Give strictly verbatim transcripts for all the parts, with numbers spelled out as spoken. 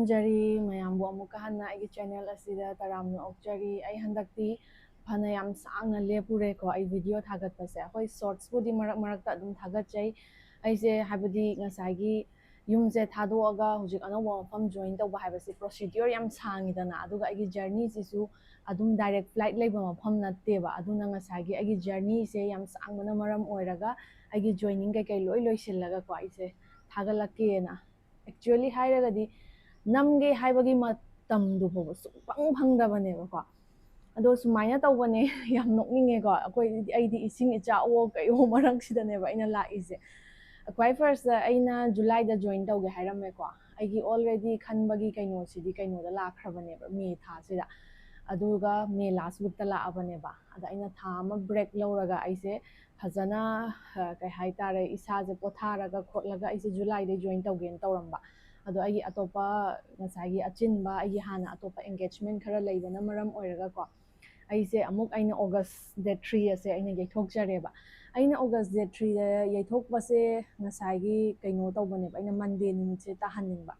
ꯈꯨꯔꯨꯝꯖꯔꯤ ꯃꯌꯥꯝꯕꯨ ꯑꯃꯨꯛꯀ ꯍꯟꯅ ꯑꯩꯒꯤ ꯆꯦꯅꯦꯜ ꯑꯁꯤꯗ ꯇꯔꯥꯝꯅ ꯑꯣꯛꯆꯔꯤ꯫ ꯑꯩ ꯍꯟꯗꯛꯇꯤ ꯐꯅ ꯌꯥꯝ ꯁꯥꯡꯅ ꯂꯦꯞꯄꯨꯔꯦꯀꯣ ꯑꯩ ꯚꯤꯗꯤꯑꯣ ꯊꯥꯒꯠꯄꯁꯦ꯫ ꯍꯣꯏ, ꯁꯣꯔꯠꯁꯄꯨꯗꯤ ꯃꯔꯛ ꯃꯔꯛꯇ ꯑꯗꯨꯝ ꯊꯥꯒꯠꯆꯩ꯫ ꯑꯩꯁꯦ ꯍꯥꯏꯕꯗꯤ ꯉꯁꯥꯏꯒꯤ ꯌꯨꯝꯁꯦ ꯊꯥꯗꯣꯛꯑꯒ ꯍꯧꯖꯤꯛ ꯑꯅꯧꯕ ꯃꯐꯝ ꯖꯣꯏꯟ ꯇꯧꯕ ꯍꯥꯏꯕꯁꯤ ꯄ꯭ꯔꯣꯁꯤꯗ꯭ꯌꯣꯔ ꯌꯥꯝ ꯁꯥꯡꯉꯤꯗꯅ, ꯑꯗꯨꯒ ꯑꯩꯒꯤ ꯖꯔꯅꯤꯁꯤꯁꯨ ꯑꯗꯨꯝ ꯗꯥꯏꯔꯦꯛ ꯐ꯭ꯂꯥꯏꯠ ꯂꯩꯕ ꯃꯐꯝ ꯅꯠꯇꯦꯕ꯫ ꯑꯗꯨꯅ ꯉꯁꯥꯏꯒꯤ ꯑꯩꯒꯤ ꯖꯔꯅꯤꯁꯦ ꯌꯥꯝ ꯁꯥꯡꯕꯅ ꯃꯔꯝ ꯑꯣꯏꯔꯒ ꯑꯩꯒꯤ ꯖꯣꯏꯅꯤꯡ ꯀꯩꯀꯩ ꯂꯣꯏ ꯂꯣꯏꯁꯤꯜꯂꯒꯀꯣ ꯑꯩꯁꯦ ꯊꯥꯒꯠꯂꯛꯀꯦꯅ꯫ ꯑꯦꯛꯆꯨꯋꯦꯂꯤ ꯍꯥꯏꯔꯒꯗꯤ ꯅꯝꯒꯦ ꯍꯥꯏꯕꯒꯤ ꯃꯇꯝꯗꯨ ꯐꯥꯎꯕ ꯁꯨꯡꯐꯪ ꯐꯪꯗꯕꯅꯦꯕꯀꯣ꯫ ꯑꯗꯣ ꯁꯨꯃꯥꯏꯅ ꯇꯧꯕꯅꯦ꯫ ꯌꯥꯝ ꯅꯣꯛꯅꯤꯡꯉꯦꯀꯣ꯫ ꯑꯩꯈꯣꯏ, ꯑꯩꯗꯤ ꯏꯁꯤꯡ ꯏꯆꯥꯎꯋꯣ ꯀꯩꯋꯣ ꯃꯔꯛꯁꯤꯗꯅꯦꯕ ꯑꯩꯅ ꯂꯥꯛꯏꯁꯦ꯫ ꯈ꯭ꯋꯥꯏ ꯐꯥꯔꯁꯇ ꯑꯩꯅ ꯖꯨꯂꯥꯏꯗ ꯖꯣꯏꯟ ꯇꯧꯒꯦ ꯍꯥꯏꯔꯝꯃꯦꯀꯣ꯫ ꯑꯩꯒꯤ ꯑꯣꯜꯔꯦꯗꯤ ꯈꯟꯕꯒꯤ ꯀꯩꯅꯣꯁꯤꯗꯤ ꯀꯩꯅꯣꯗ ꯂꯥꯛꯈ꯭ꯔꯕꯅꯦꯕ, ꯃꯦ ꯊꯥꯁꯤꯗ꯫ ꯑꯗꯨꯒ ꯃꯦ ꯂꯥꯁ ꯋꯤꯛꯇ ꯂꯥꯛꯑꯕꯅꯦꯕ꯫ ꯑꯗ ꯑꯩꯅ ꯊꯥ ꯑꯃ ꯕ꯭ꯔꯦꯛ ꯂꯧꯔꯒ ꯑꯩꯁꯦ ꯐꯖꯅ, ꯑ, ꯀꯩ ꯍꯥꯏꯇꯥꯔꯦ, ꯏꯁꯥꯁꯦ ꯄꯣꯊꯥꯔꯒ ꯈꯣꯠꯂꯒ ꯑꯩꯁꯦ ꯖꯨꯂꯥꯏꯗꯩ ꯖꯣꯏꯟ ꯇꯧꯒꯦꯅ ꯇꯧꯔꯝꯕ꯫ ꯑꯗꯣ ꯑꯩꯒꯤ ꯑꯇꯣꯞꯄ ꯉꯁꯥꯏꯒꯤ ꯑꯆꯤꯟꯕ, ꯑꯩꯒꯤ ꯍꯥꯟꯅ ꯑꯇꯣꯞꯄ ꯑꯦꯡꯒꯦꯖꯃꯦꯟ ꯈꯔ ꯂꯩꯕꯅ ꯃꯔꯝ ꯑꯣꯏꯔꯒꯀꯣ, ꯑꯩꯁꯦ ꯑꯃꯨꯛ ꯑꯩꯅ ꯑꯣꯒꯁ ꯗꯦꯠ ꯊ꯭ꯔꯤ ꯑꯁꯦ ꯑꯩꯅ ꯌꯩꯊꯣꯛꯆꯔꯦꯕ꯫ ꯑꯩꯅ ꯑꯣꯒꯁ ꯗꯦꯠ ꯊ꯭ꯔꯤꯗ ꯌꯩꯊꯣꯛꯄꯁꯦ ꯉꯁꯥꯏꯒꯤ ꯀꯩꯅꯣ ꯇꯧꯕꯅꯦꯕ, ꯑꯩꯅ ꯃꯟꯗꯦ ꯅꯨꯃꯤꯠꯁꯦ ꯇꯥꯍꯟꯅꯤꯡꯕ꯫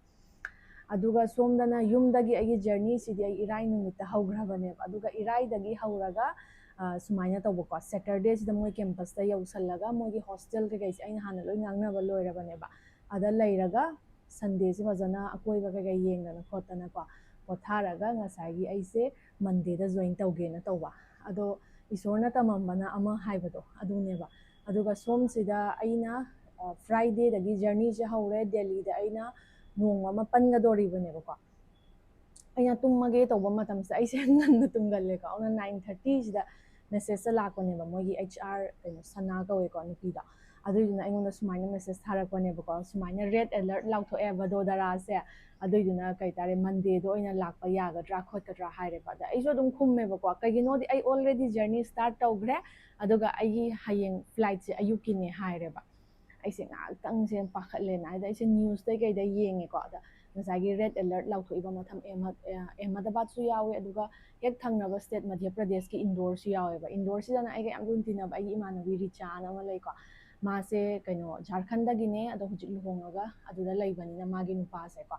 ꯑꯗꯨꯒ ꯁꯣꯝꯗꯅ ꯌꯨꯝꯗꯒꯤ ꯑꯩꯒꯤ ꯖꯔꯅꯤꯁꯤꯗꯤ ꯑꯩ ꯏꯔꯥꯏ ꯅꯨꯃꯤꯠꯇ ꯍꯧꯈ꯭ꯔꯕꯅꯦꯕ꯫ ꯑꯗꯨꯒ ꯏꯔꯥꯏꯗꯒꯤ ꯍꯧꯔꯒ, ꯑ, ꯁꯨꯃꯥꯏꯅ ꯇꯧꯕꯀꯣ, ꯁꯦꯇꯔꯗꯦꯁꯤꯗ ꯃꯣꯏ ꯀꯦꯝꯄꯁꯇ ꯌꯧꯁꯜꯂꯒ ꯃꯣꯏꯒꯤ ꯍꯣꯁꯇꯦꯜ ꯀꯩꯀꯩꯁꯦ ꯑꯩꯅ ꯍꯥꯟꯅ ꯂꯣꯏ ꯉꯥꯡꯅꯕ ꯂꯣꯏꯔꯕꯅꯦꯕ꯫ ꯑꯗ ꯂꯩꯔꯒ ꯁꯟꯗꯦꯁꯤ ꯐꯖꯅ ꯑꯀꯣꯏꯕ ꯀꯩꯀꯩ ꯌꯦꯡꯗꯅ ꯈꯣꯠꯇꯅꯀꯣ ꯄꯣꯊꯥꯔꯒ ꯉꯁꯥꯏꯒꯤ ꯑꯩꯁꯦ ꯃꯟꯗꯦꯗ ꯖꯣꯏꯟ ꯇꯧꯒꯦꯅ ꯇꯧꯕ꯫ ꯑꯗꯣ ꯏꯁꯣꯔꯅ ꯇꯝꯃꯝꯕꯅ ꯑꯃ ꯍꯥꯏꯕꯗꯣ ꯑꯗꯨꯅꯦꯕ꯫ ꯑꯗꯨꯒ ꯁꯣꯝꯁꯤꯗ ꯑꯩꯅ, ꯑ, ꯐ꯭ꯔꯥꯏꯗꯦꯗꯒꯤ ꯖꯔꯅꯤꯁꯦ ꯍꯧꯔꯦ꯫ ꯗꯦꯜꯂꯤꯗ ꯑꯩꯅ ꯅꯣꯡꯃ ꯑꯃ ꯄꯟꯒꯗꯣꯔꯤꯕꯅꯦꯕꯀꯣ꯫ ꯑꯩꯅ ꯇꯨꯝꯃꯒꯦ ꯇꯧꯕ ꯃꯇꯝꯁꯤꯗ ꯑꯩꯁꯦ ꯉꯟꯅ ꯇꯨꯝꯒꯜꯂꯦꯀꯣ꯫ ꯑꯗꯨꯅ ꯅꯥꯏꯟ ꯊꯥꯔꯇꯤꯁꯤꯗ ꯃꯦꯁꯦꯖꯇ ꯂꯥꯛꯄꯅꯦꯕ, ꯃꯣꯏꯒꯤ ꯑꯩꯆ ꯑꯥꯔ, ꯀꯩꯅꯣ, ꯁꯅꯥ ꯀꯧꯋꯦꯀꯣ ꯅꯨꯄꯤꯗꯣ꯫ ꯑꯗꯨꯏꯗꯨꯅ ꯑꯩꯉꯣꯟꯗ ꯁꯨꯃꯥꯏꯅ ꯃꯦꯁꯦꯖ ꯊꯥꯔꯛꯄꯅꯦꯕꯀꯣ, "ꯁꯨꯃꯥꯏꯅ ꯔꯦꯗ ꯑꯦꯂꯔꯠ ꯂꯥꯎꯊꯣꯛꯑꯦ ꯚꯗꯣꯗꯔꯥꯁꯦ, ꯑꯗꯨꯏꯗꯨꯅ ꯀꯩ ꯍꯥꯏꯇꯥꯔꯦ, ꯃꯟꯗꯦꯗ ꯑꯣꯏꯅ ꯂꯥꯛꯄ ꯌꯥꯒꯗ꯭ꯔꯥ ꯈꯣꯠꯀꯗ꯭ꯔꯥ?" ꯍꯥꯏꯔꯦꯕ꯫ ꯑꯗ ꯑꯩꯁꯨ ꯑꯗꯨꯝ ꯈꯨꯝꯃꯦꯕꯀꯣ, ꯀꯩꯒꯤꯅꯣꯗꯤ ꯑꯩ ꯑꯣꯜꯔꯦꯗꯤ ꯖꯔꯅꯤ ꯁ꯭ꯇꯥꯔꯠ ꯇꯧꯈ꯭ꯔꯦ, ꯑꯗꯨꯒ ꯑꯩꯒꯤ ꯍꯌꯦꯡ ꯐ꯭ꯂꯥꯏꯠꯁꯦ ꯑꯌꯨꯛꯀꯤꯅꯦ ꯍꯥꯏꯔꯦꯕ꯫ ꯑꯩꯁꯦ ꯉꯥꯏꯍꯥꯛꯇꯪꯁꯦ ꯄꯥꯈꯠꯂꯦꯅ, ꯍꯥꯏꯗꯤ ꯑꯩꯁꯦ ꯅ꯭ꯌꯨꯁꯇꯩ ꯀꯩꯗ ꯌꯦꯡꯉꯦꯀꯣ꯫ ꯑꯗ ꯉꯁꯥꯏꯒꯤ ꯔꯦꯗ ꯑꯦꯂꯔꯠ ꯂꯥꯎꯊꯣꯛꯏꯕ ꯃꯐꯝ ꯑꯍꯃ-, ꯑ, ꯑꯍꯃꯗꯥꯕꯥꯗꯁꯨ ꯌꯥꯎꯋꯦ, ꯑꯗꯨꯒ ꯍꯦꯛ ꯊꯪꯅꯕ ꯁ꯭ꯇꯦꯠ ꯃꯙ꯭ꯌ ꯄ꯭ꯔꯗꯦꯁꯀꯤ ꯏꯟꯗꯣꯔꯁꯨ ꯌꯥꯎꯋꯦꯕ꯫ ꯏꯟꯗꯣꯔꯁꯤꯗꯅ ꯑꯩꯒ ꯌꯥꯝ ꯂꯨꯅ ꯇꯤꯟꯅꯕ ꯑꯩꯒꯤ ꯏꯃꯥꯟꯅꯕꯤ ꯔꯤꯆꯥꯅ ꯑꯃ ꯂꯩꯀꯣ꯫ ꯃꯥꯁꯦ ꯀꯩꯅꯣ ꯖꯥꯔꯈꯟꯗꯒꯤꯅꯦ, ꯑꯗꯣ ꯍꯧꯖꯤꯛ ꯂꯨꯍꯣꯡꯉꯒ ꯑꯗꯨꯗ ꯂꯩꯕꯅꯤꯅ ꯃꯥꯒꯤ ꯅꯨꯄꯥꯁꯦꯀꯣ꯫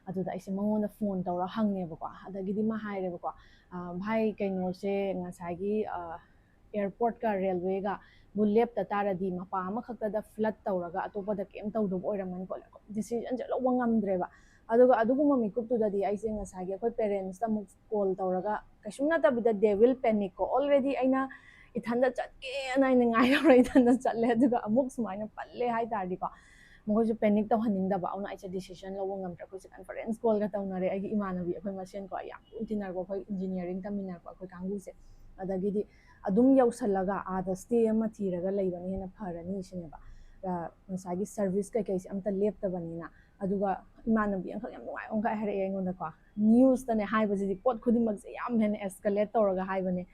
ꯑꯗꯨꯗ ꯑꯩꯁꯦ ꯃꯉꯣꯟꯗ ꯐꯣꯟ ꯇꯧꯔ ꯍꯪꯉꯦꯕꯀꯣ꯫ ꯑꯗꯒꯤꯗꯤ ꯃꯥ ꯍꯥꯏꯔꯦꯕꯀꯣ, "ꯚꯥꯏ, ꯀꯩꯅꯣꯁꯦ ꯉꯁꯥꯏꯒꯤ ꯑꯦꯌꯥꯔꯄꯣꯔꯠꯀ ꯔꯦꯜꯋꯦꯒ ꯕꯨ ꯂꯦꯞꯇ ꯇꯥꯔꯗꯤ ꯃꯄꯥ ꯑꯃꯈꯛꯇꯗ ꯐ꯭ꯂꯠ ꯇꯧꯔꯒ ꯑꯇꯣꯞꯄꯗ ꯀꯩꯝ ꯇꯧꯗꯕ ꯑꯣꯏꯔꯝꯃꯅꯤ" ꯈꯣꯠꯂꯦ꯫ ꯗꯤꯁꯤꯖꯟꯁꯦ ꯂꯧꯕ ꯉꯝꯗ꯭ꯔꯦꯕ꯫ ꯑꯗꯨꯒ ꯑꯗꯨꯒꯨꯝꯕ ꯃꯤꯀꯨꯞꯇꯨꯗꯗꯤ ꯑꯩꯁꯦ ꯉꯁꯥꯏꯒꯤ ꯑꯩꯈꯣꯏ ꯄꯦꯔꯦꯟꯁꯇ ꯑꯃꯨꯛ ꯀꯣꯜ ꯇꯧꯔꯒ, ꯀꯩꯁꯨꯝ ꯅꯠꯇꯕꯤꯗ they will panic ꯀꯣ꯫ ꯑꯣꯜꯔꯦꯗꯤ ꯑꯩꯅ ꯏꯊꯟꯗ ꯆꯠꯀꯦꯅ ꯑꯩꯅ ꯉꯥꯏꯔꯝꯔ ꯏꯊꯟꯗ ꯆꯠꯂꯦ, ꯑꯗꯨꯒ ꯑꯃꯨꯛ ꯁꯨꯃꯥꯏꯅ ꯄꯜꯂꯦ ꯍꯥꯏ ꯇꯥꯔꯗꯤꯀꯣ, ꯃꯈꯣꯏꯁꯨ ꯄꯦꯅꯤꯛ ꯇꯧꯍꯟꯅꯤꯡꯗꯕ꯫ ꯑꯗꯨꯅ ꯑꯩꯁꯦ ꯗꯤꯁꯤꯖꯟ ꯂꯧꯕ ꯉꯝꯗ꯭ꯔꯦ꯫ ꯑꯩꯈꯣꯏꯁꯦ ꯀꯟꯐꯔꯦꯟꯁ ꯀꯣꯜꯒ ꯇꯧꯅꯔꯦ, ꯑꯩꯒꯤ ꯏꯃꯥꯟꯅꯕꯤ ꯑꯩꯈꯣꯏ ꯃꯁꯦꯟꯀꯣ, ꯌꯥꯝ ꯂꯨꯅ ꯇꯤꯟꯅꯔꯛꯄ ꯑꯩꯈꯣꯏ ꯏꯟꯖꯤꯅꯤꯌꯥꯔꯤꯡ ꯇꯝꯃꯤꯟꯅꯔꯛꯄ ꯑꯩꯈꯣꯏ ꯀꯥꯡꯕꯨꯁꯦ꯫ ꯑꯗꯒꯤꯗꯤ ꯑꯗꯨꯝ ꯌꯧꯁꯜꯂꯒ ꯑꯥꯗ ꯁ꯭ꯇꯦ ꯑꯃ ꯊꯤꯔꯒ ꯂꯩꯕꯅ ꯍꯦꯟꯅ ꯐꯔꯅꯤ ꯁꯤꯅꯦꯕ꯫ ꯑ, ꯉꯁꯥꯏꯒꯤ ꯁꯔꯚꯤꯁ ꯀꯩꯀꯩꯁꯦ ꯑꯝꯇ ꯂꯦꯞꯇꯕꯅꯤꯅ꯫ ꯑꯗꯨꯒ ꯏꯃꯥꯟꯅꯕꯤ ꯑꯃꯈꯛ ꯌꯥꯝ ꯅꯨꯡꯉꯥꯏꯕ ꯑꯃꯈꯛ ꯍꯥꯏꯔꯛꯑꯦ ꯑꯩꯉꯣꯟꯗꯀꯣ, ꯅ꯭ꯌꯨꯁꯇꯅꯦ ꯍꯥꯏꯕꯁꯤꯗꯤ ꯄꯣꯠ ꯈꯨꯗꯤꯡꯃꯛꯁꯦ ꯌꯥꯝ ꯍꯦꯟꯅ ꯑꯦꯁꯀꯂꯦꯠ ꯇꯧꯔꯒ ꯍꯥꯏꯕꯅꯦ꯫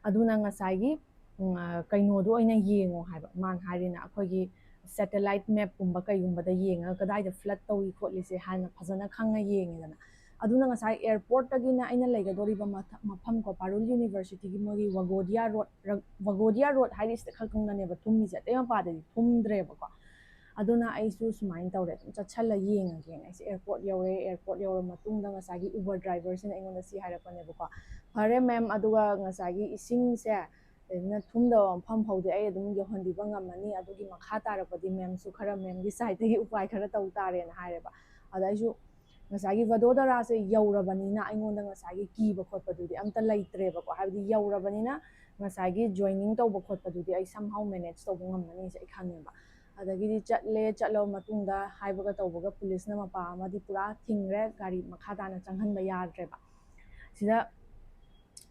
ꯑꯗꯨꯅ ꯉꯁꯥꯏꯒꯤ, ꯎꯝ, ꯑ, ꯀꯩꯅꯣꯗꯣ ꯑꯣꯏꯅ ꯌꯦꯡꯉꯣ ꯍꯥꯏꯕ꯫ ꯃꯥꯅ ꯍꯥꯏꯔꯤꯅ ꯑꯩꯈꯣꯏꯒꯤ ꯁꯦꯇꯦꯂꯥꯏꯠ ꯃꯦꯞꯀꯨꯝꯕ ꯀꯩꯒꯨꯝꯕꯗ ꯌꯦꯡꯉꯒ ꯀꯗꯥꯏꯗ ꯐ꯭ꯂꯠ ꯇꯧꯏ ꯈꯣꯠꯂꯤꯁꯦ ꯍꯥꯟꯅ ꯐꯖꯅ ꯈꯪꯉ ꯌꯦꯡꯉꯦꯗꯅ꯫ ꯑꯗꯨꯅ ꯉꯁꯥꯏ ꯑꯦꯌꯥꯔꯄꯣꯔꯠꯇꯒꯤꯅ ꯑꯩꯅ ꯂꯩꯒꯗꯧꯔꯤꯕ ꯃꯊ-, ꯃꯐꯝ ꯀꯣ, ꯄꯥꯔꯨꯜ ꯌꯨꯅꯤꯚꯔꯁꯤꯇꯤꯒꯤ ꯃꯣꯏꯒꯤ ꯋꯥꯒꯣꯗꯤꯌꯥ ꯔꯣꯗ, ꯔ-, ꯋꯥꯒꯣꯗꯤꯌꯥ ꯔꯣꯗ ꯍꯥꯏꯔꯤꯁꯤꯗ ꯈꯛꯇꯪꯗꯅꯦꯕ ꯊꯨꯝꯃꯤꯁꯦ, ꯑꯇꯩ ꯃꯄꯥꯗꯗꯤ ꯊꯨꯝꯗ꯭ꯔꯦꯕꯀꯣ꯫ ꯑꯗꯨꯅ ꯑꯩꯁꯨ ꯁꯨꯃꯥꯏꯅ ꯇꯧꯔꯦ, ꯑꯗꯨꯝ ꯆꯠꯁꯜꯂ ꯌꯦꯡꯉꯒꯦꯅ꯫ ꯑꯩꯁꯦ ꯑꯦꯌꯥꯔꯄꯣꯔꯠ ꯌꯧꯔꯦ꯫ ꯑꯦꯌꯥꯔꯄꯣꯔꯠ ꯌꯧꯔ ꯃꯇꯨꯡꯗ ꯉꯁꯥꯏꯒꯤ ꯎꯕꯔ ꯗ꯭ꯔꯥꯏꯚꯔꯁꯤꯅ ꯑꯩꯉꯣꯟꯗ ꯁꯤ ꯍꯥꯏꯔꯛꯄꯅꯦꯕꯀꯣ, "ꯐꯔꯦ ꯃꯦꯝ, ꯑꯗꯨꯒ ꯉꯁꯥꯏꯒꯤ ꯏꯁꯤꯡꯁꯦ ꯅ ꯊꯨꯝꯗꯕ ꯃꯐꯝ ꯐꯥꯎꯗꯤ ꯑꯩ ꯑꯗꯨꯝ ꯌꯧꯍꯟꯕꯤꯕ ꯉꯝꯃꯅꯤ, ꯑꯗꯨꯒꯤ ꯃꯈꯥ ꯇꯥꯔꯛꯄꯗꯤ ꯃꯦꯝꯁꯨ ꯈꯔ ꯃꯦꯝꯒꯤ ꯁꯥꯏꯠꯇꯒꯤ ꯎꯄꯥꯏ ꯈꯔ ꯇꯧ ꯇꯥꯔꯦꯅ" ꯍꯥꯏꯔꯦꯕ꯫ ꯑꯗ ꯑꯩꯁꯨ ꯉꯁꯥꯏꯒꯤ ꯚꯗꯣꯗꯔꯥꯁꯦ ꯌꯧꯔꯕꯅꯤꯅ ꯑꯩꯉꯣꯟꯗ ꯉꯁꯥꯏꯒꯤ ꯀꯤꯕ ꯈꯣꯠꯄꯗꯨꯗꯤ ꯑꯝꯇ ꯂꯩꯇ꯭ꯔꯦꯕꯀꯣ꯫ ꯍꯥꯏꯕꯗꯤ ꯌꯧꯔꯕꯅꯤꯅ ꯉꯁꯥꯏꯒꯤ ꯖꯣꯏꯅꯤꯡ ꯇꯧꯕ ꯈꯣꯠꯄꯗꯨꯗꯤ ꯑꯩ somehow manage ꯇꯧꯕ ꯉꯝꯃꯅꯤꯁꯦ ꯑꯩ ꯈꯪꯉꯦꯕ꯫ ꯑꯗꯒꯤꯗꯤ ꯆꯠꯂꯦ, ꯆꯠꯂꯕ ꯃꯇꯨꯡꯗ ꯍꯥꯏꯕꯒ ꯇꯧꯕꯒ ꯄꯨꯂꯤꯁꯅ ꯃꯄꯥ ꯑꯃꯗꯤ ꯄꯨꯔꯥ ꯊꯤꯡꯈ꯭ꯔꯦ, ꯒꯥꯔꯤ ꯃꯈꯥ ꯇꯥꯅ ꯆꯪꯍꯟꯕ ꯌꯥꯗ꯭ꯔꯦꯕ꯫ ꯁꯤꯗ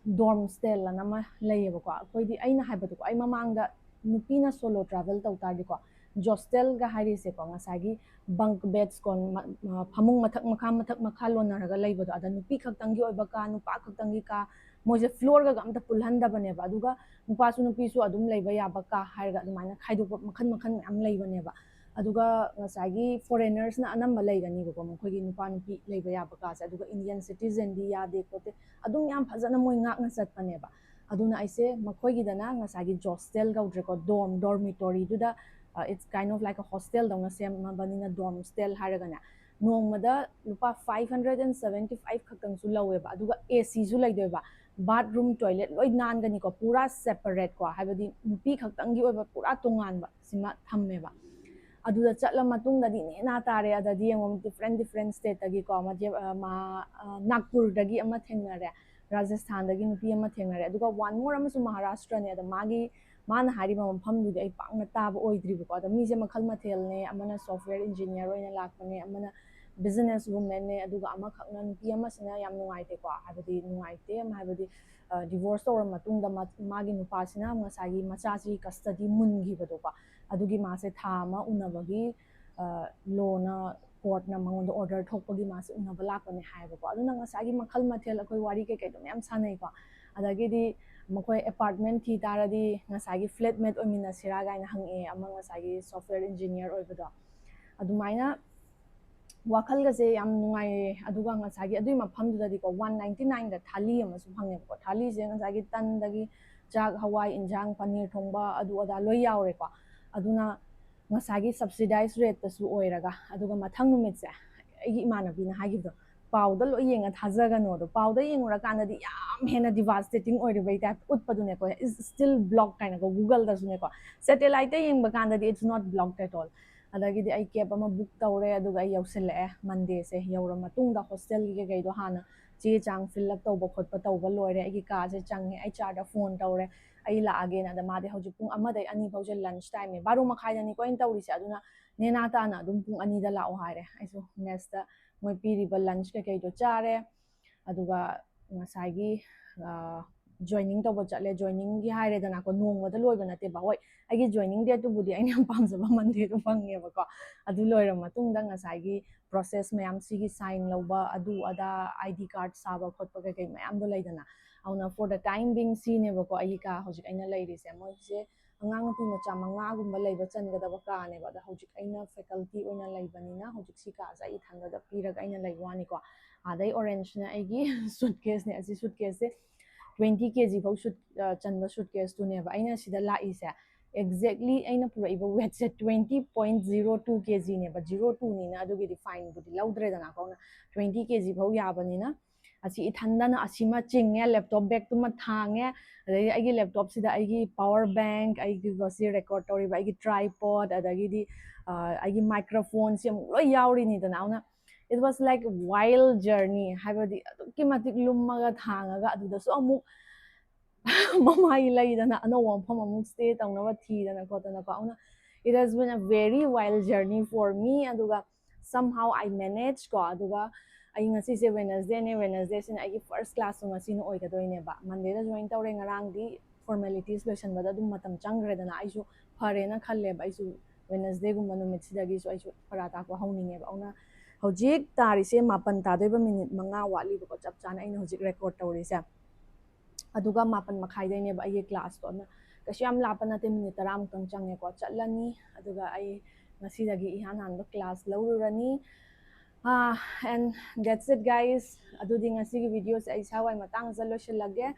ꯗꯣꯔꯝ ꯁ꯭ꯇꯦꯜ ꯑꯅ ꯑꯃ ꯂꯩꯌꯦꯕꯀꯣ꯫ ꯑꯩꯈꯣꯏꯗꯤ, ꯑꯩꯅ ꯍꯥꯏꯕꯗꯣꯀꯣ, ꯑꯩ ꯃꯃꯥꯡꯗ ꯅꯨꯄꯤꯅ ꯁꯣꯂꯣ ꯇ꯭ꯔꯥꯚꯦꯜ ꯇꯧ ꯇꯥꯔꯗꯤꯀꯣ, ꯖꯣꯁꯇꯦꯜꯒ ꯍꯥꯏꯔꯤꯁꯦꯀꯣ, ꯉꯁꯥꯏꯒꯤ ꯕꯪꯛ ꯕꯦꯗꯁ ꯀꯣ, ꯃ-, ꯃ-, ꯐꯃꯨꯡ ꯃꯊꯛ ꯃꯈꯥ, ꯃꯊꯛ ꯃꯈꯥ ꯂꯣꯟꯅꯔꯒ ꯂꯩꯕꯗꯣ, ꯑꯗ ꯅꯨꯄꯤ ꯈꯛꯇꯪꯒꯤ ꯑꯣꯏꯕ ꯀꯥ, ꯅꯨꯄꯥ ꯈꯛꯇꯪꯒꯤ ꯀꯥ, ꯃꯣꯏꯁꯦ ꯐ꯭ꯂꯣꯔꯒ ꯑꯝꯇ ꯄꯨꯜꯍꯟꯗꯕꯅꯦꯕ꯫ ꯑꯗꯨꯒ ꯅꯨꯄꯥꯁꯨ ꯅꯨꯄꯤꯁꯨ ꯑꯗꯨꯝ ꯂꯩꯕ ꯌꯥꯕ ꯀꯥ ꯍꯥꯏꯔꯒ ꯑꯗꯨꯃꯥꯏꯅ ꯈꯥꯏꯗꯣꯛꯄ ꯃꯈꯜ ꯃꯈꯜ ꯃꯌꯥꯝ ꯂꯩꯕꯅꯦꯕ꯫ ꯑꯗꯨꯒ ꯉꯁꯥꯏꯒꯤ ꯐꯣꯔꯦꯅꯔꯁꯅ ꯑꯅꯝꯕ ꯂꯩꯒꯅꯤꯕꯀꯣ, ꯃꯈꯣꯏꯒꯤ ꯅꯨꯄꯥ ꯅꯨꯄꯤ ꯂꯩꯕ ꯌꯥꯕ ꯀꯥꯁꯦ꯫ ꯑꯗꯨꯒ ꯏꯟꯗꯤꯌꯟ ꯁꯤꯇꯤꯖꯟꯗꯤ ꯌꯥꯗꯦ ꯈꯣꯠꯇꯦ, ꯑꯗꯨꯝ ꯌꯥꯝ ꯐꯖꯅ ꯃꯣꯏ ꯉꯥꯛꯅ ꯆꯠꯄꯅꯦꯕ꯫ ꯑꯗꯨꯅ ꯑꯩꯁꯦ ꯃꯈꯣꯏꯒꯤꯗꯅ ꯉꯁꯥꯏꯒꯤ ꯖꯣꯁꯇꯦꯜ ꯀꯧꯗ꯭ꯔꯦꯀꯣ, ꯗꯣꯔꯝ, ꯗꯣꯔꯃꯤꯇꯣꯔꯤꯗꯨꯗ, ꯑ, it's kind of like a hostel ꯗꯧꯅ ꯁꯦꯝꯃꯕꯅꯤꯅ ꯗꯣꯔꯝ ꯁ꯭ꯇꯦꯜ ꯍꯥꯏꯔꯒꯅꯦ, ꯅꯣꯡꯃꯗ ꯂꯨꯄꯥ five hundred and seventy five ꯈꯛꯇꯪꯁꯨ ꯂꯧꯋꯦꯕ꯫ ꯑꯗꯨꯒ ꯑꯦ ꯁꯤꯁꯨ ꯂꯩꯗꯣꯏꯕ, bathroom toilet ꯂꯣꯏ ꯅꯥꯟꯒꯅꯤꯀꯣ, ꯄꯨꯔꯥ separate ꯀꯣ, ꯍꯥꯏꯕꯗꯤ ꯅꯨꯄꯤ ꯈꯛꯇꯪꯒꯤ ꯑꯣꯏꯕ ꯄꯨꯔꯥ ꯇꯣꯉꯥꯟꯕ ꯁꯤꯃ ꯊꯝꯃꯦꯕ꯫ ꯑꯗꯨꯗ ꯆꯠꯂ ꯃꯇꯨꯡꯗꯗꯤ ꯅꯦꯅꯥ ꯇꯥꯔꯦ꯫ ꯑꯗꯗꯤ ꯌꯦꯡꯉꯣ, different different stateꯇꯒꯤꯀꯣ, ꯃꯙ꯭ꯌ-, ꯑ, ꯃꯥ-, ꯑ, ꯅꯥꯒꯄꯨꯔꯗꯒꯤ ꯑꯃ ꯊꯦꯡꯅꯔꯦ, ꯔꯥꯖꯁꯊꯥꯟꯗꯒꯤ ꯅꯨꯄꯤ ꯑꯃ ꯊꯦꯡꯅꯔꯦ, ꯑꯗꯨꯒ one more ꯑꯃꯁꯨ ꯃꯍꯥꯔꯥꯁꯇ꯭ꯔꯅꯦ꯫ ꯑꯗ ꯃꯥꯒꯤ, ꯃꯥꯅ ꯍꯥꯏꯔꯤꯕ ꯃꯐꯝꯗꯨꯗꯤ ꯑꯩ ꯄꯥꯛꯅ ꯇꯥꯕ ꯑꯣꯏꯗ꯭ꯔꯤꯕꯀꯣ꯫ ꯑꯗ ꯃꯤꯁꯦ ꯃꯈꯜ ꯃꯊꯦꯜꯅꯦ, ꯑꯃꯅ software engineer ꯑꯣꯏꯅ ꯂꯥꯛꯄꯅꯦ, ꯑꯃꯅ business womanꯅꯦ, ꯑꯗꯨꯒ ꯑꯃꯈꯛꯅ, ꯅꯨꯄꯤ ꯑꯃꯁꯤꯅ ꯌꯥꯝ ꯅꯨꯡꯉꯥꯏꯇꯦꯀꯣ, ꯍꯥꯏꯕꯗꯤ ꯅꯨꯡꯉꯥꯏꯇꯦ ꯍꯥꯏꯕꯗꯤ, ꯑ, divorce ꯇꯧꯔ ꯃꯇꯨꯡꯗ ꯃ-, ꯃꯥꯒꯤ ꯅꯨꯄꯥꯁꯤꯅ ꯉꯁꯥꯏꯒꯤ ꯃꯆꯥꯁꯤꯒꯤ custody ꯃꯨꯟꯈꯤꯕꯗꯣꯀꯣ, ꯑꯗꯨꯒꯤ ꯃꯥꯁꯦ ꯊꯥ ꯑꯃ ꯎꯅꯕꯒꯤ, ꯑ, lawꯅ, courtꯅ ꯃꯉꯣꯟꯗ order ꯊꯣꯛꯄꯒꯤ ꯃꯥꯁꯦ ꯎꯅꯕ ꯂꯥꯛꯄꯅꯦ ꯍꯥꯏꯌꯦꯕꯀꯣ꯫ ꯑꯗꯨꯅ ꯉꯁꯥꯏꯒꯤ ꯃꯈꯜ ꯃꯊꯦꯜ ꯑꯩꯈꯣꯏ ꯋꯥꯔꯤ ꯀꯩꯀꯩꯗꯣ ꯃꯌꯥꯝ ꯁꯥꯟꯅꯩꯀꯣ꯫ ꯑꯗꯒꯤꯗꯤ ꯃꯈꯣꯏ apartment ꯊꯤ ꯇꯥꯔꯗꯤ ꯉꯁꯥꯏꯒꯤ flatmate ꯑꯣꯏꯃꯤꯟꯅꯁꯤꯔꯥ ꯀꯥꯏꯅ ꯍꯪꯉꯛꯑꯦ, ꯑꯃ ꯉꯁꯥꯏꯒꯤ software engineer ꯑꯣꯏꯕꯗꯣ꯫ ꯑꯗꯨꯃꯥꯏꯅ ꯋꯥꯈꯜꯒꯁꯦ ꯌꯥꯝ ꯅꯨꯡꯉꯥꯏꯌꯦ꯫ ꯑꯗꯨꯒ ꯉꯁꯥꯏꯒꯤ ꯑꯗꯨꯒꯤ ꯃꯐꯝꯗꯨꯗꯗꯤꯀꯣ, one ninety nineꯗ ꯊꯥꯂꯤ ꯑꯃꯁꯨ ꯐꯪꯉꯦꯕꯀꯣ꯫ ꯊꯥꯂꯤꯁꯦ ꯉꯁꯥꯏꯒꯤ ꯇꯟꯗꯒꯤ ꯆꯥꯛ, ꯍꯋꯥꯏ, ꯏꯟꯖꯥꯡ, ꯄꯅꯤꯔ ꯊꯣꯡꯕ, ꯑꯗꯨ ꯑꯗꯥ ꯂꯣꯏ ꯌꯥꯎꯔꯦꯀꯣ꯫ ꯑꯗꯨꯅ ꯉꯁꯥꯏꯒꯤ subsidized rateꯇꯁꯨ ꯑꯣꯏꯔꯒ, ꯑꯗꯨꯒ ꯃꯊꯪ ꯅꯨꯃꯤꯠꯁꯦ ꯑꯩꯒꯤ ꯏꯃꯥꯟꯅꯕꯤꯅ ꯍꯥꯏꯈꯤꯕꯗꯣ, "ꯄꯥꯎꯗ ꯂꯣꯏ ꯌꯦꯡꯉ ꯊꯥꯖꯒꯅꯣꯗꯣ, ꯄꯥꯎꯗ ꯌꯦꯡꯉꯨꯔꯀꯥꯟꯗꯗꯤ ꯌꯥꯝ ꯍꯦꯟꯅ devastating ꯑꯣꯏꯔꯤꯕꯩ type ꯎꯠꯄꯗꯨꯅꯦꯀꯣ, is still blocked" ꯀꯥꯏꯅꯀꯣ, Googleꯗꯁꯨꯅꯦꯀꯣ, satelliteꯇ ꯌꯦꯡꯕ ꯀꯥꯟꯗꯗꯤ it's not blocked at all꯫ ꯑꯗꯒꯤꯗꯤ ꯑꯩ cab ꯑꯃ book ꯇꯧꯔꯦ, ꯑꯗꯨꯒ ꯑꯩ ꯌꯧꯁꯤꯜꯂꯛꯑꯦ꯫ Mondayꯁꯦ ꯌꯧꯔ ꯃꯇꯨꯡꯗ hostelꯒꯤ ꯀꯩꯀꯩꯗꯣ ꯍꯥꯟꯅ ꯆꯦ ꯆꯥꯡ fill up ꯇꯧꯕ ꯈꯣꯠꯄ ꯇꯧꯕ ꯂꯣꯏꯔꯦ꯫ ꯑꯩꯒꯤ ꯀꯥꯁꯦ ꯆꯪꯉꯦ, HRꯗ phone ꯇꯧꯔꯦ, "ꯑꯩ ꯂꯥꯛꯑꯒꯦꯅ"꯫ ꯑꯗ ꯃꯥꯗꯤ ꯍꯧꯖꯤꯛ ꯄꯨꯡ ꯑꯃꯗꯩ ꯑꯅꯤ ꯐꯥꯎꯁꯦ lunch timeꯅꯦ, ꯕꯥꯔꯣ ꯃꯈꯥꯏꯗꯅꯤꯀꯣ ꯑꯩꯅ ꯇꯧꯔꯤꯁꯦ꯫ ꯑꯗꯨꯅ ꯅꯦꯅꯥ ꯇꯥꯅ ꯑꯗꯨꯝ ꯄꯨꯡ ꯑꯅꯤꯗ ꯂꯥꯛꯑꯣ ꯍꯥꯏꯔꯦ꯫ ꯑꯩꯁꯨ messꯇ ꯃꯣꯏ ꯄꯤꯔꯤꯕ lunch ꯀꯩꯀꯩꯗꯣ ꯆꯥꯔꯦ꯫ ꯑꯗꯨꯒ ꯉꯁꯥꯏꯒꯤ, ꯑ, joining ꯇꯧꯕ ꯆꯠꯂꯦ꯫ Joiningꯒꯤ ꯍꯥꯏꯔꯦꯗꯅꯀꯣ, ꯅꯣꯡꯃꯗ ꯂꯣꯏꯕ ꯅꯠꯇꯦꯕ꯫ ꯍꯣꯏ, ꯑꯩꯒꯤ joining dateꯇꯨꯕꯨꯗꯤ ꯑꯩꯅ ꯌꯥꯝ ꯄꯥꯝꯖꯕ Mondayꯗꯣ ꯐꯪꯉꯦꯕꯀꯣ꯫ ꯑꯗꯨ ꯂꯣꯏꯔ ꯃꯇꯨꯡꯗ ꯉꯁꯥꯏꯒꯤ process ꯃꯌꯥꯝ, ꯁꯤꯒꯤ sign ꯂꯧꯕ, ꯑꯗꯨ ꯑꯗꯥ, ID card ꯁꯥꯕ ꯈꯣꯠꯄ ꯀꯩꯀꯩ ꯃꯌꯥꯝꯗꯣ ꯂꯩꯗꯅ꯫ ꯑꯗꯨꯅ for the time being ꯁꯤꯅꯦꯕꯀꯣ ꯑꯩꯒꯤ ꯀꯥ ꯍꯧꯖꯤꯛ ꯑꯩꯅ ꯂꯩꯔꯤꯁꯦ꯫ ꯃꯣꯏꯁꯦ ꯑꯉꯥꯡ ꯅꯨꯄꯤ ꯃꯆꯥ ꯃꯉꯥꯒꯨꯝꯕ ꯂꯩꯕ ꯆꯟꯒꯗꯕ ꯀꯥꯅꯦꯕ꯫ ꯑꯗ ꯍꯧꯖꯤꯛ ꯑꯩꯅ faculty ꯑꯣꯏꯅ ꯂꯩꯕꯅꯤꯅ ꯍꯧꯖꯤꯛ ꯁꯤ ꯀꯥꯁꯦ ꯑꯩ ꯏꯊꯟꯗꯗ ꯄꯤꯔꯒ ꯑꯩꯅ ꯂꯩꯕ ꯋꯥꯅꯤꯀꯣ꯫ ꯑꯥꯗꯩ orangeꯅ ꯑꯩꯒꯤ suitcaseꯅꯦ꯫ ꯑꯁꯤ suitcaseꯁꯦ twenty KG ꯐꯥꯎ suit-, ꯑ, ꯆꯟꯕ suitcaseꯇꯨꯅꯦꯕ꯫ ꯑꯩꯅ ꯁꯤꯗ ꯂꯥꯛꯏꯁꯦ Exactly ꯑꯩꯅ ꯄꯨꯔꯛꯏꯕ weightꯁꯦ twenty point zero two kgꯅꯦꯕ꯫ Zero twoꯅꯤꯅ ꯑꯗꯨꯒꯤꯗꯤ fineꯕꯨꯗꯤ ꯂꯧꯗ꯭ꯔꯦꯗꯅꯀꯣ, ꯑꯗꯨꯅ twenty kg ꯐꯥꯎ ꯌꯥꯕꯅꯤꯅ꯫ ꯑꯁꯤ ꯏꯊꯟꯗꯅ ꯑꯁꯤꯃ ꯆꯤꯡꯉꯦ, laptop bagꯇꯨꯃ ꯊꯥꯡꯉꯦ, ꯑꯗꯩꯗꯤ ꯑꯩꯒꯤ laptopꯁꯤꯗ ꯑꯩꯒꯤ power bank, ꯑꯩꯒꯤ ꯁꯤ record ꯇꯧꯔꯤꯕ ꯑꯩꯒꯤ tripod, ꯑꯗꯒꯤꯗꯤ ꯑꯩꯒꯤ microphoneꯁꯤ ꯑꯃꯨꯛ ꯂꯣꯏ ꯌꯥꯎꯔꯤꯅꯤꯗꯅ꯫ ꯑꯗꯨꯅ it was like wild journey, ꯍꯥꯏꯕꯗꯤ ꯑꯗꯨꯛꯀꯤ ꯃꯇꯤꯛ ꯂꯨꯝꯃꯒ ꯊꯥꯡꯉꯒ, ꯑꯗꯨꯗꯁꯨ ꯑꯃꯨꯛ ꯃꯃꯥꯏ ꯂꯩꯗꯅ ꯑꯅꯧꯕ ꯃꯐꯝ ꯑꯃꯨꯛ stay ꯇꯧꯅꯕ ꯊꯤꯗꯅ ꯈꯣꯠꯇꯅꯀꯣ꯫ ꯑꯗꯨꯅ it has been a very wild journey for me꯫ ꯑꯗꯨꯒ somehow I manage ꯀꯣ꯫ ꯑꯗꯨꯒ ꯑꯩ ꯉꯁꯤꯁꯦ Wednesdayꯅꯦ, Wednesdayꯁꯤꯅ ꯑꯩꯒꯤ first classꯁꯨ ꯉꯁꯤꯅ ꯑꯣꯏꯒꯗꯣꯏꯅꯦꯕ꯫ Mondayꯗ join ꯇꯧꯔꯦ, ꯉꯔꯥꯡꯗꯤ formalities ꯂꯣꯏꯁꯟꯕꯗ ꯑꯗꯨꯝ ꯃꯇꯝ ꯆꯪꯈ꯭ꯔꯦꯗꯅ꯫ ꯑꯩꯁꯨ ꯐꯔꯦꯅ ꯈꯜꯂꯦꯕ, ꯑꯩꯁꯨ Wednesdayꯒꯨꯝꯕ ꯅꯨꯃꯤꯠꯁꯤꯗꯒꯤꯁꯨ ꯑꯩꯁꯨ ꯄꯔꯥ ꯇꯥꯛꯄ ꯍꯧꯅꯤꯡꯉꯦꯕ꯫ ꯑꯗꯨꯅ ꯍꯧꯖꯤꯛ ꯇꯥꯔꯤꯁꯦ ꯃꯥꯄꯟ ꯇꯥꯗꯣꯏꯕ, minute ꯃꯉꯥ ꯋꯥꯠꯂꯤꯕꯀꯣ, ꯆꯞ ꯆꯥꯅ ꯑꯩꯅ ꯍꯧꯖꯤꯛ record ꯇꯧꯔꯤꯁꯦ꯫ ꯑꯗꯨꯒ ꯃꯥꯄꯟ ꯃꯈꯥꯏꯗꯩꯅꯦꯕ ꯑꯩꯒꯤ classꯇꯣ꯫ ꯑꯗꯨꯅ ꯀꯩꯁꯨ ꯌꯥꯝ ꯂꯥꯞꯄ ꯅꯠꯇꯦ, minute ꯇꯔꯥꯃꯨꯛꯇꯪ ꯆꯪꯉꯦꯀꯣ꯫ ꯆꯠꯂꯅꯤ, ꯑꯗꯨꯒ ꯑꯩ ꯉꯁꯤꯗꯒꯤ ꯏꯍꯥꯟ ꯍꯥꯟꯕ class ꯂꯧꯔꯨꯔꯅꯤ꯫ And that's it, guys꯫ ꯑꯗꯨꯗꯤ ꯉꯁꯤꯒꯤ videoꯁꯦ ꯑꯩ ꯏꯁꯥ ꯋꯥꯏ ꯃꯇꯥꯡꯁꯤꯗ ꯂꯣꯏꯁꯤꯜꯂꯒꯦ꯫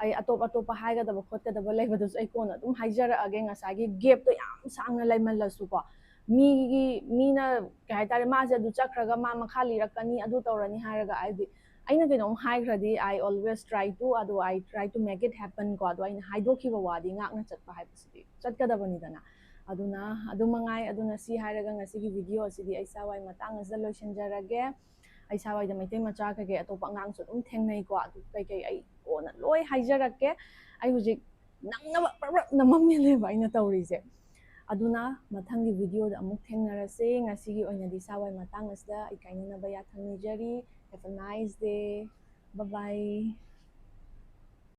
ꯑꯩ ꯑꯇꯣꯞ ꯑꯇꯣꯞꯄ ꯍꯥꯏꯒꯗꯕ ꯈꯣꯠꯀꯗꯕ ꯂꯩꯕꯗꯨꯁꯨ ꯑꯩ ꯀꯣꯟꯅ ꯑꯗꯨꯝ ꯍꯥꯏꯖꯔꯛꯑꯒꯦ꯫ ꯉꯁꯥꯏꯒꯤ gapꯇꯣ ꯌꯥꯝ ꯁꯥꯡꯅ ꯂꯩꯃꯜꯂꯁꯨꯀꯣ, ꯃꯤꯒꯤ, ꯃꯤꯅ ꯀꯩ ꯍꯥꯏꯇꯥꯔꯦ, ꯃꯥꯁꯦ ꯑꯗꯨ ꯆꯠꯈ꯭ꯔꯒ ꯃꯥ ꯃꯈꯥ ꯂꯤꯔꯛꯀꯅꯤ, ꯑꯗꯨ ꯇꯧꯔꯅꯤ ꯍꯥꯏꯔꯒ, ꯍꯥꯏꯗꯤ ꯑꯩꯅ ꯀꯩꯅꯣꯝ ꯍꯥꯏꯈ꯭ꯔꯗꯤ I always try to, ꯑꯗꯣ I try to make it happen ꯀꯣ꯫ ꯑꯗꯣ ꯑꯩꯅ ꯍꯥꯏꯗꯣꯛꯈꯤꯕ ꯋꯥꯗꯤ ꯉꯥꯛꯅ ꯆꯠꯄ ꯍꯥꯏꯕꯁꯤꯗꯤ ꯆꯠꯀꯗꯕꯅꯤꯗꯅ꯫ ꯑꯗꯨꯅ ꯑꯗꯨ ꯃꯉꯥꯏ꯫ ꯑꯗꯨꯅ ꯁꯤ ꯍꯥꯏꯔꯒ ꯉꯁꯤꯒꯤ video ꯑꯁꯤꯗꯤ ꯑꯩ ꯏꯁꯥ ꯋꯥꯏ ꯃꯇꯥꯡ ꯑꯁꯤꯗ ꯂꯣꯏꯁꯤꯟꯖꯔꯒꯦ꯫ ꯑꯩ ꯏꯁꯥ ꯋꯥꯏꯗ ꯃꯩꯇꯩ ꯃꯆꯥ ꯀꯩꯀꯩ ꯑꯇꯣꯞꯄ ꯑꯉꯥꯡꯁꯨ ꯑꯗꯨꯝ ꯊꯦꯡꯅꯩꯀꯣ꯫ ꯑꯗꯨ ꯀꯩꯀꯩ ꯑꯩ ꯀꯣꯟꯅ ꯂꯣꯏ ꯍꯥꯏꯖꯔꯛꯀꯦ꯫ ꯑꯩ ꯍꯧꯖꯤꯛ ꯅꯪꯅꯕ ꯄ꯭ꯔꯞ ꯄ꯭ꯔꯞ ꯅꯝꯃꯝꯃꯦꯕ ꯑꯩꯅ ꯇꯧꯔꯤꯁꯦ꯫ ꯑꯗꯨꯅ ꯃꯊꯪꯒꯤ videoꯗ ꯑꯃꯨꯛ ꯊꯦꯡꯅꯔꯁꯦ꯫ ꯉꯁꯤꯒꯤ ꯑꯣꯏꯅꯗꯤ ꯏꯁꯥ ꯋꯥꯏ ꯃꯇꯥꯡ ꯑꯁꯤꯗ ꯑꯩ ꯀꯥꯏꯅꯅꯕ ꯌꯥꯊꯪ ꯅꯤꯖꯔꯤ꯫ Have a nice day. Bye bye.